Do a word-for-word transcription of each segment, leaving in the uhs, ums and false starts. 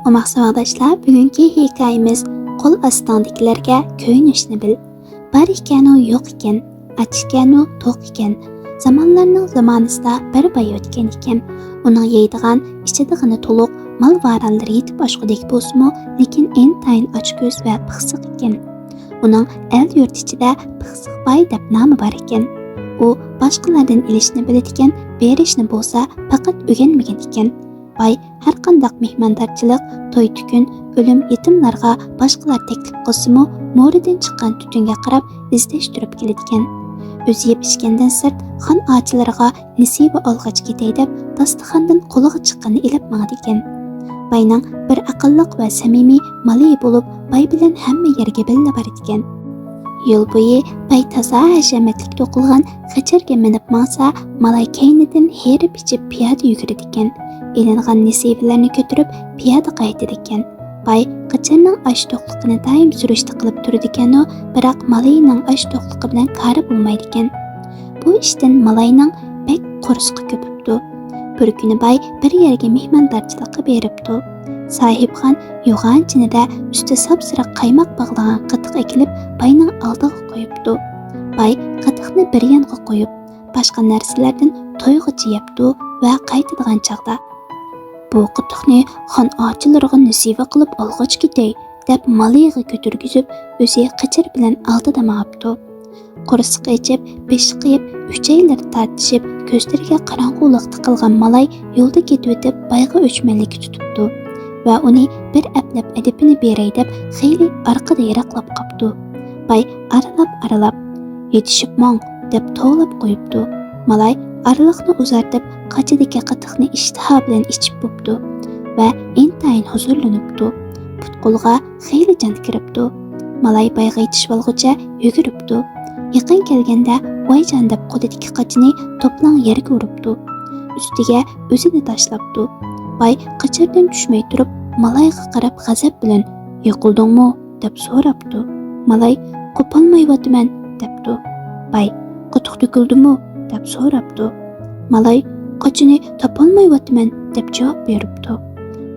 ئوماق ساۋاقداشلار، بۈگۈنكى ھېكايىمىز «قول ئاستىڭدىكىلەرگە كۆيۈنۈشنى بىل». بار ئىكەنۇ يوق ئىكەن، ئاچ ئىكەنۇ توق ئىكەن. زامانلارنىڭ زامانىسىدا بىر باي ئۆتكەن ئىكەن. ئۇنىڭ يەيدىغان، ئىچىدىغىنى تولۇق، مال-ۋارانلىرى يېتىپ ئاشقۇدەك بولسىمۇ، لېكىن ئىنتايىن ئاچكۆز ۋە پىخسىق ئىكەن. ئۇنىڭ ئەل-يۇرت ئىچىدە پىخسىق باي دەپ نامى بار ئىكەن. ئۇ باشقىلاردىن ئېلىشنى بىلىدىكەن، بېرىشنى بولسا پەقەت ئۆگەنمىگەن ئىكەن. باي ھەرقانداق مېھماندارچىلىق، توي-تۈكۈن، ئۆلۈم، يېتىملارغا باشقىلار تەكلىپ قىلسىمۇ، مورىدىن چىققان تۈتۈنگە قاراپ ئىزدەشتۈرۈپ كېلىدىكەن. ئۆزى يەپ ئىچكەندىن سىرت، خان ئاچىلىرىغا نېسىۋە ئالغاچ كېتەي دەپ، داستىخاندىن قولىغا چىققىنىنى ئېلىپ ماڭىدىكەن. باينىڭ بىر ئەقىللىق ۋە سەمىمىي مالايى بولۇپ، باي بىلەن ھەممە يەرگە بىللە بارىدىكەن. يول بويى باي تازا ھەشەمەتلىك توقۇلغان قېچىرغا مىنىپ ماڭسا، مالاي كەينىدىن ھېرىپ-ئېچىپ پىيادە يۈگۈرىدىكەن. ئېلىنغان نېسىۋىلەرنى كۆتۈرۈپ، پىيادە قايتىدىكەن. باي قېچىرنىڭ ئاچ-توقلۇقىنى دائىم سۈرۈشتە قىلىپ تۇرىدىكەنۇ، بىراق مالاينىڭ ئاچ-توقلۇقى بىلەن كارى بولمايدىكەن. بۇ ئىشتىن مالاينىڭ بەك قورسىقى كۆپۈپتۇ. بىر كۈنى باي بىر يەرگە مېھماندارچىلىققا بېرىپتۇ. ساھىبخان يوغان چىنىدە ئۈستى ساپسېرىق قايماق باغلىغان قېتىق ئەكېلىپ، باينىڭ ئالدىغا قويۇپتۇ. باي قېتىقنى بىر يانغا قويۇپ، باشقا نەرسىلەردىن تويغۇچە يەپتۇ ۋە قايتىدىغان چاغدا، «بۇ قېتىقنى خان ئاچىلىرىغا نېسىۋە قىلىپ ئالغاچ كېتەي» دەپ، مالايغا كۆتۈرگۈزۈپ، ئۆزى قېچىر بىلەن ئالدىدا ماڭىپتۇ. قورسىقى ئېچىپ، بېشى قېيىپ، ئۈچەيلىرى تارتىشىپ، كۆزلىرىگە قاراڭغۇلۇق تىقىلغان مالاي يولدا كېتىۋېتىپ، بايغا ئۆچمەنلىككە تۇتۇپتۇ ۋە ئۇنى بىر ئەپلەپ ئەدىپىنى بېرەي دەپ، خېلى ئارقىدا يىراقلاپ قاپتۇ. باي ئارىلاپ-ئارىلاپ، «يېتىشىپ ماڭ» دەپ توۋلاپ قويۇپتۇ. مالاي ئارىلىقنى ئۇزارتىپ، قاچىدىكى قېتىقنى ئىشتىھا بىلەن ئىچىپ بوپتۇ ۋە ئىنتايىن ھۇزۇرلىنىپتۇ. پۇت-قولىغا خېلى جان كىرىپتۇ. مالاي بايغا يېتىشىۋالغۇچە يۈگۈرۈپتۇ. يېقىن كەلگەندە، «ۋايجان» دەپ قولىدىكى قاچىنى توپلاڭ يەرگە ئۇرۇپتۇ. ئۈستىگە ئۆزىنى تاشلاپتۇ. باي قېچىردىن چۈشمەي تۇرۇپ، مالايغا قاراپ غەزەپ بىلەن، «يىقىلدىڭمۇ؟» دەپ سوراپتۇ. مالاي، «قوپالمايۋاتىمەن» دەپتۇ. باي، «قېتىق تۆكۈلدىمۇ؟» دەپ سوراپتۇ. مالاي، «قاچىنى تاپالمايۋاتىمەن» دەپ جاۋاب بېرىپتۇ.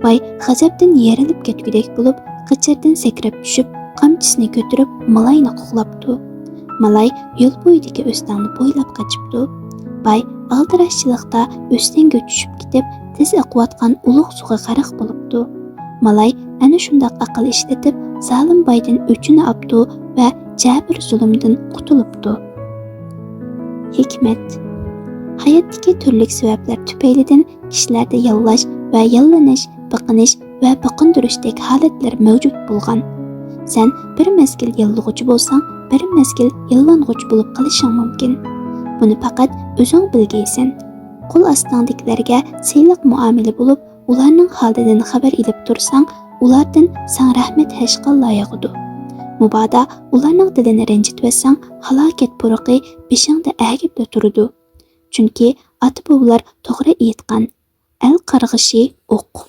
باي غەزەپتىن يېرىلىپ كەتكۈدەك بولۇپ، قېچىردىن سەكرەپ چۈشۈپ، قامچىسىنى كۆتۈرۈپ، مالاينى قوغلاپتۇ. مالاي يول بويىدىكى ئۆستەڭنى بويلاپ قاچىپتۇ. باي ئالدىراشچىلىقتا ئۆستەڭگە چۈشۈپ كېتىپ، تېز ئېقىۋاتقان ئۇلۇغ سۇغا غەرق بولۇپتۇ. مالاي ئەنە شۇنداق ئەقىل ئىشلىتىپ، زالىم بايدىن ئۆچىنى ئاپتۇ ۋە جەبىر-زۇلۇمدىن قۇتۇلۇپتۇ. ھېكمەت. ھاياتتىكى تۈرلۈك سەۋەبلەر تۈپەيلىدىن كىشىلەردە ياللاش ۋە ياللىنىش، بېقىنىش ۋە بېقىندۇرۇشتەك ھالەتلەر مەۋجۇت بولغان. سەن بىر مەزگىل ياللىغۇچى بولساڭ، بىر مەزگىل ياللانغۇچى بولۇپ قېلىشىڭ مۇمكىن. بۇنى پەقەت ئۆزۈڭ بىلگەيسەن. قول ئاستىڭدىكىلەرگە سىلىق مۇئامىلە بولۇپ، ئۇلارنىڭ ھالىدىن خەۋەر ئېلىپ تۇرساڭ، ئۇلاردىن ساڭا رەھمەت ھەشقاللا ياغىدۇ. مۇبادا ئۇلارنىڭ دىلىنى رەنجىتىۋەتسەڭ، ھالاكەت پۇرىقى بېشىڭدا ئەگىپلا تۇرىدۇ. چۈنكى ئاتا-بوۋىلار توغرا ئېيتقان، «ئەل قارغىشى ئوق».